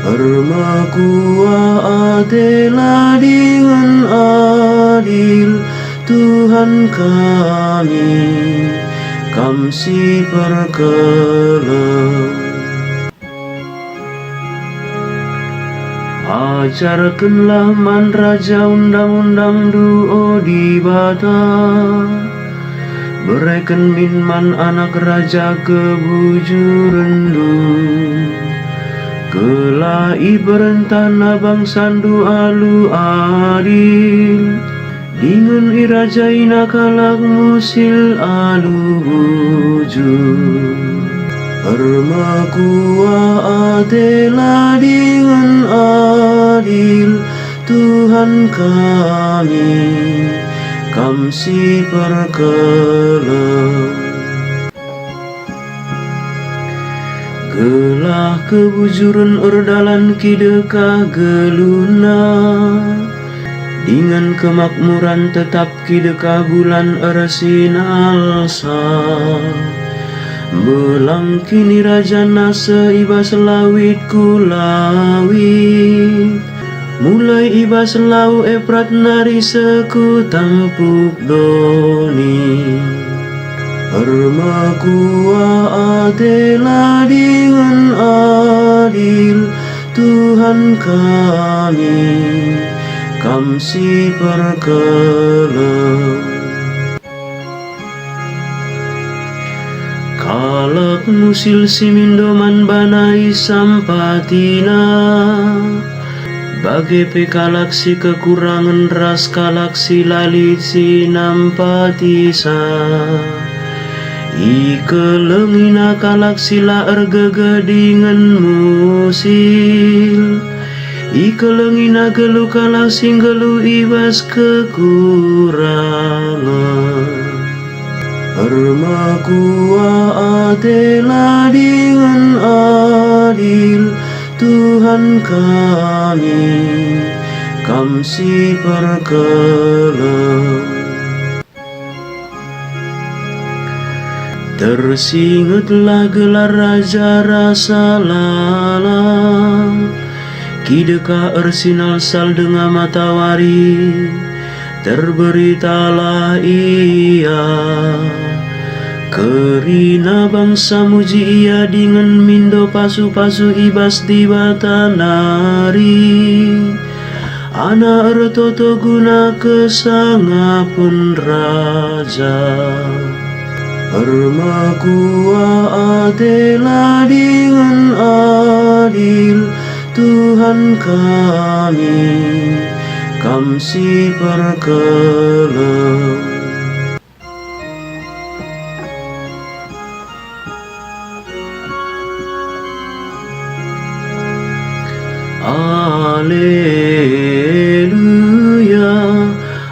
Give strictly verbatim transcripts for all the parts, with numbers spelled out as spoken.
Ermekuah ate la dingen adil, Tuhan kami, Kam si perkelem. Ajarkenlah man raja undang-undangNdu, o Dibata. Bereken min man anak raja kebujurenndu, gelah iberentahna bangsaNdu alu adil, dingen irajaina kalak musil alu bujur. Ermekuah ate la dingen adil, Tuhan kami, Kam si perkelem. Gelah kebujuren erdalan kidekah geluhna, dingen kemakmuran tetap kidekah bulan ersinalsal. Mbelang kinirajanna seh i bas lawit ku lawit, mulai i bas Lau Eprat nari seh ku tampuk doni. Ermekuah ate la dingen adil, Tuhan kami, Kam si perkelem. Kalak musil si mindo man bana isampatina, bage pe kalak si kekurangen ras kalak si la lit si nampatisa. Ikelengina kalak si la ergegeh dingen musil. Ikelengina geluh kalak si nggeluh i bas kekurangen. Ermekuah ate la dingen adil, Tuhan kami, Kam si perkelem. Tersingetlah gelar raja rasa lalap, kidekah ersinalsal denga matawari, terberitalah ia. Kerina bangsa muji ia dingen mindo pasu-pasu i bas Dibata nari. Anak ertoto guna kesangapen raja. Ermekuah ate la dingen adil, Tuhan kami, Kam si perkelem. Aleluya,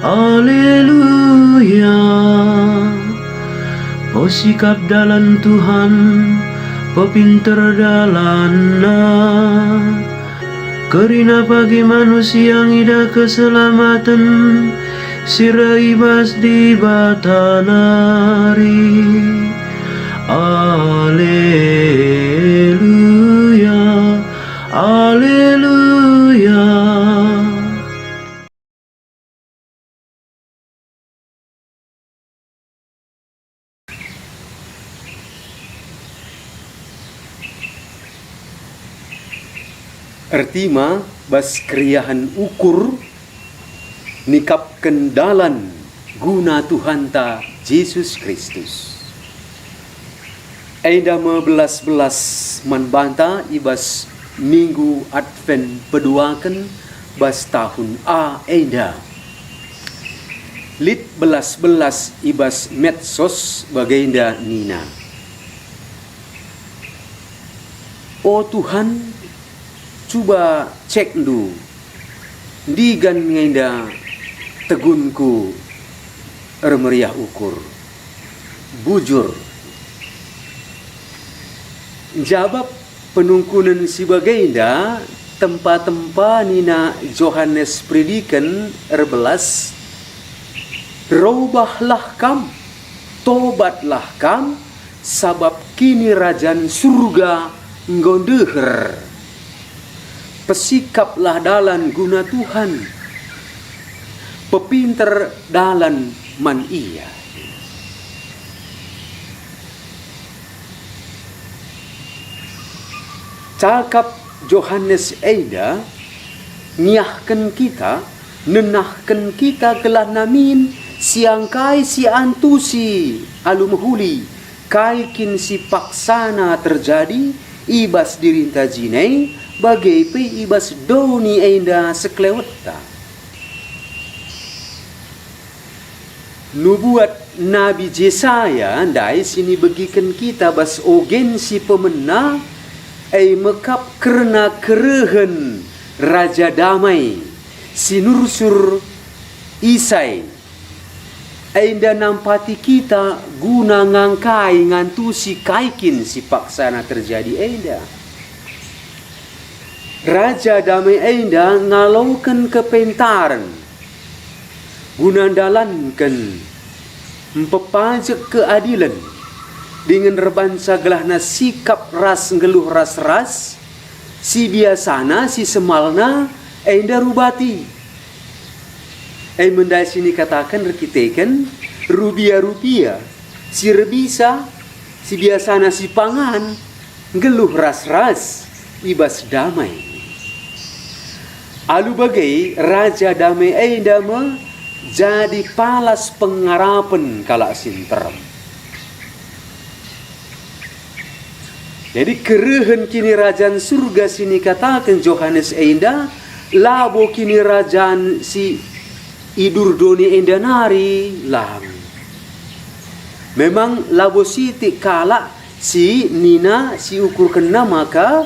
aleluya. Pesikap dalan Tuhan, pepinter dalanNa. Kerina pagi manusia ngidah keselamaten si reh i bas Dibata nari. Aleluya, aleluya. Ertima bas keriahen ukur nikapken dalan guna Tuhanta Jesus Kristus. Enda me belas-belas man banta i bas Minggu Advent peduaken bas tahun A enda. Lit belas-belas i bas medsos bagenda nina, "O Tuhan, cuba cekNdu, ndigan nge enda tegunku ermeriah ukur, bujur." Njabap penungkunen si bagenda tempa-tempa nina Johanes Peridiken erbelas, "Robahlah kam, tobatlah kam, sabap Kinirajan Surga enggo ndeher." Sikaplah dalan guna Tuhan, pepinter dalan man Ia. Cakap Johanes enda ngiahken kita, nenahken kita gelah namin siangkai si antusi alu mehuli, kai kin si paksana terjadi i bas dirinta jine, bage pe i bas doni enda sekelewetta. Nubuat Nabi Jesaya ndai si nibegiken kita bas ogen si pemena, e mekap kerna kerehen Raja Damai si nursur Isai. Enda nampati kita guna ngangkai ngantusi kai kin si paksana terjadi enda. Raja Damai enda ngaloken kepentaren guna ndalanken mpepajek keadilen dingen erbansa gelahna sikap ras nggeluh ras-ras si biasana si semalna enda rubati. E me ndai si nikataken erkiteken rubia-rubia si erbisa, si biasana sipangan, nggeluh ras-ras i bas damai. Alu bage, Raja Damai enda me jadi palas pengarapen kalak si nterem. Jadi, kerehen Kinirajan Surga si nikataken Johanes enda labo kinirajan si i durdoni enda nari, lang. Memang labo sitik kalak si nina, si ukurkenna maka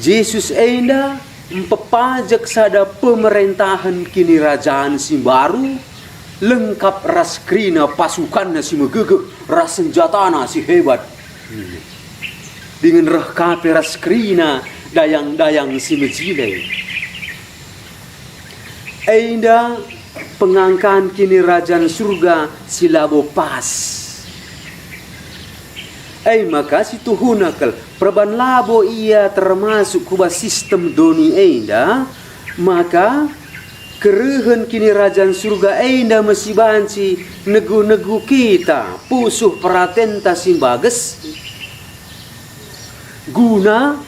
Jesus enda mpepajek sada pemerentahen kinirajan si mbaru, lengkap ras kerina pasukanna si megegeh ras senjatana si hebat, dingen reh ka pe ras kerina dayang-dayang si mejile. Enda pengangkan Kinirajan Surga si labo pas. E maka situhuna kal, perban labo ia termasuk ku bas sistem doni enda, maka kerehen Kinirajan Surga enda me si banci negu-negu kita, pusuh peratenta si mbages, guna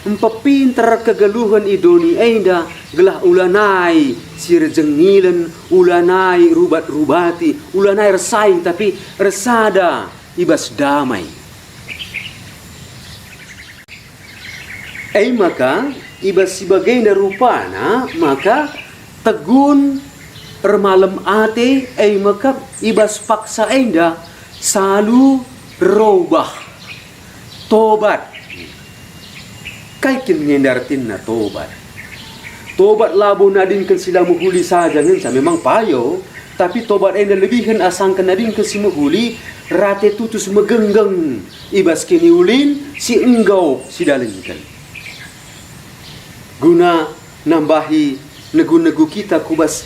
mpepinter kegeluhen i doni enda, gelah ulanai si erjengilen, ulanai rubat-rubati, ulanai ersaing, tapi ersada i bas damai. E maka, i bas si bagenda rupana, maka tegun, ermalem ate, e maka i bas paksa enda salu robah, tobat. Kai kin nge enda ertina tobat? Tobat labo nadingken si la mehuli saja ngenca, memang payo, tapi tobat enda lebihen asangken nadingken si mehuli, rate tutus megenggeng i bas kiniulin si enggo sidalinken. Guna nambahi negu-negu kita ku bas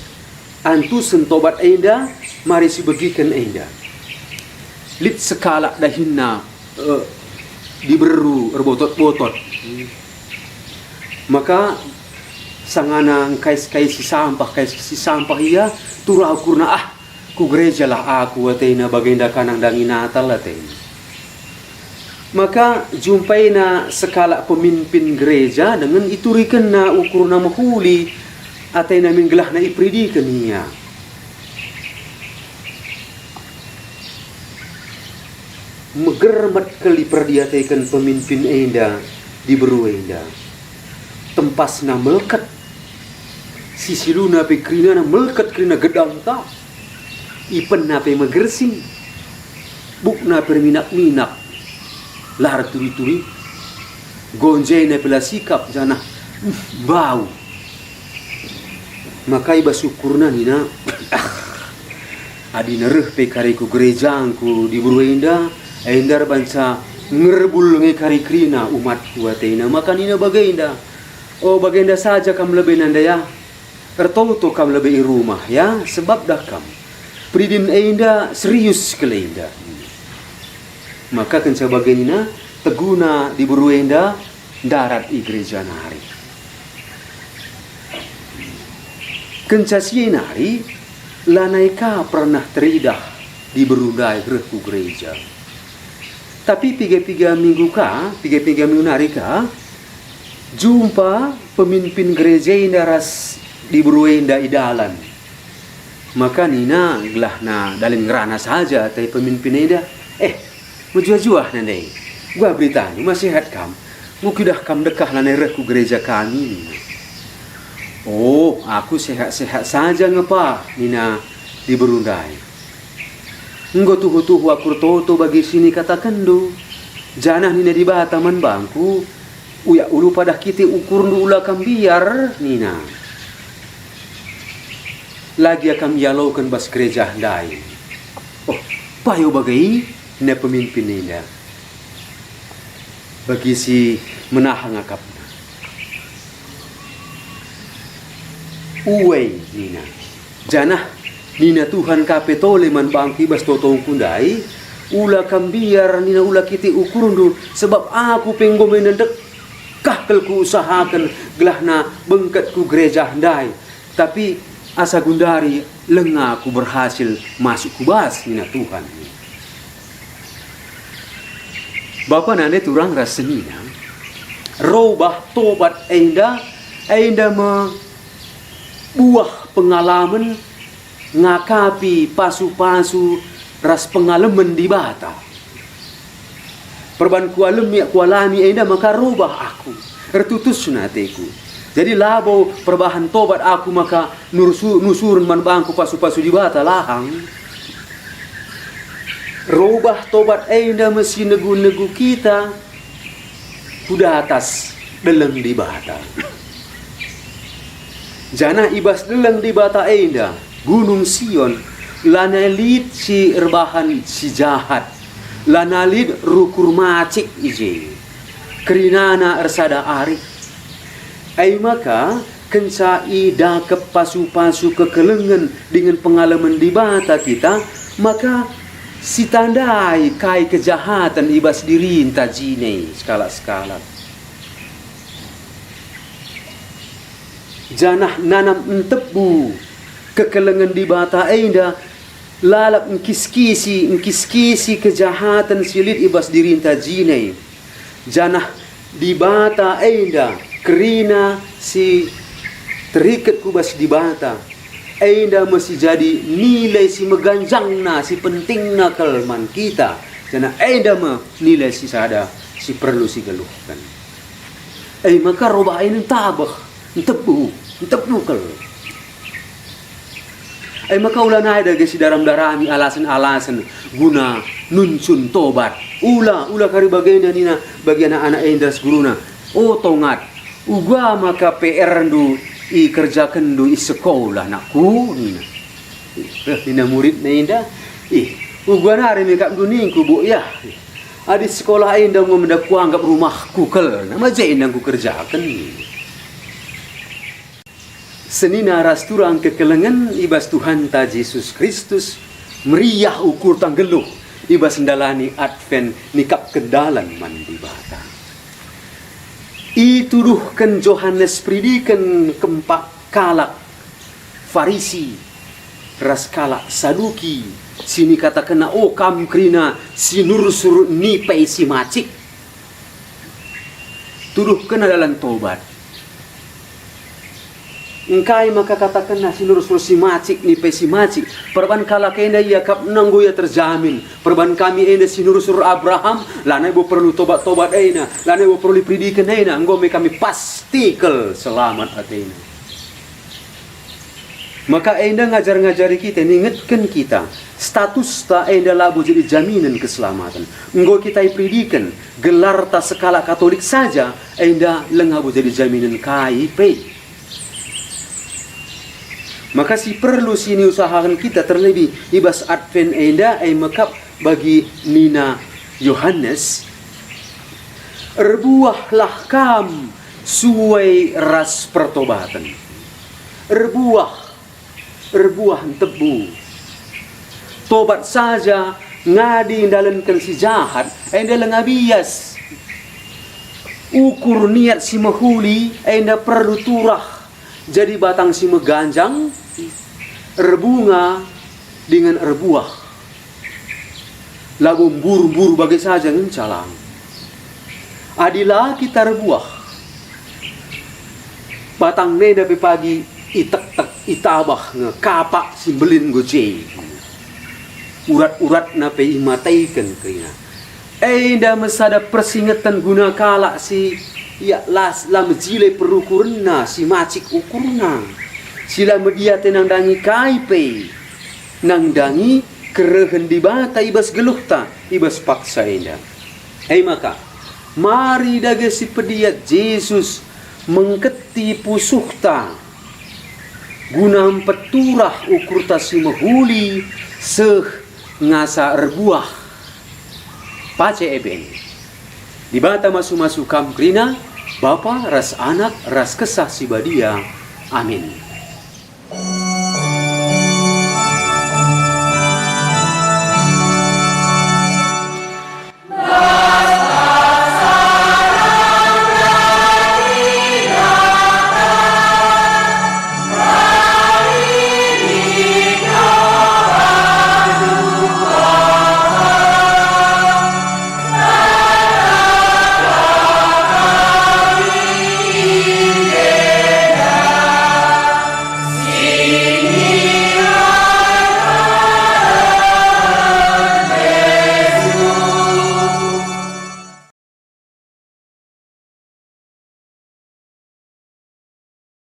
antusen tobat enda, mari sibegiken enda. Lit sekalak dahinna, eh, diberu erbotot-botot. Maka sangana engkai kai si sampah, kai si sampah ia, turah ukurna, "Ah, ku gerejalah aku," atena, bagenda ka nandangi Natal atena. Maka jumpaina sekalak pemimpin gereja dingen iturikenna ukurna mehuli, atena min gelahna iperidiken ia. Megermet kal iperdiateken pemimpin enda diberu enda. Tempasna melket. Sisiluna pe kerinana melket, kerina gedangta. Ipenna pe megersing. Bukna pe erminak-minak. La erturi-turi. Gonjena pe la sikap janah, mm, bau. Maka i bas ukurna nina, "Ah, adi reh pe kari ku gerejangku diberu enda, enda erbansa ngerbul nge kari kerina umatku," atena. Maka nina bagenda, "O, bagenda saja kam lebe nanda ya. Ertoto kam lebe i rumah ya, sebab dah kam. Peridin enda serius kal enda." Maka kenca bage nina, teguna diberu enda ndarat i gereja nari. Kenca si e nari, lanai ka pernah teridah diberu ndai reh ku gereja. Tapi piga-piga minggu ka, piga-piga minggu nari ka, jumpa pemimpin gereja enda ras diberu enda i dalan. Maka nina gelahna dalin ngerana saja ate pemimpin enda, "Eh, mejuah-juah nande. Gua beritandu, ma sehat kam? Ngukidah kam dekah lanai reh ku gereja kami," nina. "Oh, aku sehat-sehat saja nge, Pa," nina diberu ndai. "Enggo tuhu-tuhu aku ertoto bagi si nikatakenndu, janah nina Dibata man bangku, 'Uyak ulu padah kitik ukurndu ula kam mbiar,' nina. 'La gia kam ialoken bas gereja ndai.'" "Oh, payo bage i," nina pemimpin enda. Bagi si menaha ngakapna. "Uwei," nina. Janah nina Tuhan ka pe tole man bangku i bas totongku ndai, "Ula kam mbiar," nina, "ula kitik ukurndu, sebab aku pe enggo menda ndekah kal kuusahaken gelahna bengket ku gereja ndai. Tapi asa gundari lenga aku berhasil masuk ku bas," nina Tuhan. Bapa nande turang ras senina, robah tobat enda, enda me buah pengalamen ngakapi pasu-pasu ras pengalemen Dibata. Perban kualemi, kualami enda maka robah aku, ertutusna ateku. Jadi labo perbahan tobat aku maka nursu-, nusuren man bangku pasu-pasu Dibata lahang. Robah tobat enda me si negu-negu kita ku datas deleng Dibata. Janah i bas deleng Dibata enda, Gunung Sion, lanai lit si erbahan si jahat, lanai lit rukur macik i je. Kerinana ersada arik. E maka, kenca idakep pasu-pasu kekelengen dingen pengalemen Dibata kita, maka sitandai kai kejahaten i bas dirinta jine sekalak-sekalak. Janah nanam ntebu kekelengen Dibata enda lalap engkis-kisi, engkis-kisi kejahaten si lit i bas dirinta jine. Janah Dibata enda kerina si teriket ku bas Dibata, enda me si jadi nilai si meganjangna, si pentingna kal man kita, janah enda me nilai si sada si perlu sigeluhken. E maka robah enda ntabeh, ntebu, ntebu kal. E maka ulanai dage sidaram-darami alasen-alasen guna nuncun tobat. Ula, ula kari bagenda nina bagi anak-anak enda ras guruna, "O tongat, uga maka P R-ndu ikerjakenndu i sekolah, nakku?" nina. "Eh," nina muridna enda, "ih, uga nari me kap ndu ningku, Buk, yah. Adi sekolah enda enggo menda kuanggap rumahku kal, na maja enda kukerjaken." Senina ras turang kekelengen i bas Tuhanta Jesus Kristus, meriah ukurta nggeluh i bas ndalani Advent nikapken dalan man Dibata. Ituduhken Johanes Peridiken kempak kalak Farisi ras kalak Saduki si nikatakenna, "O kam kerina si nursur nipe si macik." Tuduhkenna dalan tobat. Engkai maka katakenna si nursur si macik nipe si macik? Perban kalak enda iakapna enggo ia terjamin. Perban kami enda si nursur Abraham, lanai bo perlu tobat-tobat ena, lanai bo perlu iperidiken ena, enggo me kami pasti kal selamat atena. Maka enda ngajar-ngajari kita, ningetken kita, statusta enda labo jadi jaminen keselamaten. Enggo kita iperidiken, gelarta sekalak Katolik saja enda labo jadi jaminen kai pe. Maka si perlu si niusahaken kita terlebih i bas Advent enda, e mekap bagi nina Johanes, "Erbuahlah kam sue ras pertobaten." Erbuah, erbuah ntebu. Tobat saja ngadi ndalanken si jahat, enda lenga bias. Ukur niat si mehuli enda perlu turah. Jadi batang si meganjang, erbunga dingen erbuah. Labo mbur-mbur bage saja ngenca lang. Adi la kita erbuah, batang enda pe pagi itektek, itabah nge kapak si mbelin enggo je. Urat-uratna pe imateken kerina. Enda me sada persingeten guna kalak si, ia, las, la mejile perukurenna, si macik ukurna, si la mediate nandangi kai pe, nandangi kerehen Dibata i bas geluhta, i bas paksa enda. E maka, mari dage sipediat Jesus mengketi pusuhta, guna mpeturah ukurta si mehuli seh ngasa erbuah. Pace eben. Dibata masu-masu kam kerina, Bapa ras Anak ras Kesah Si Badia. Amin.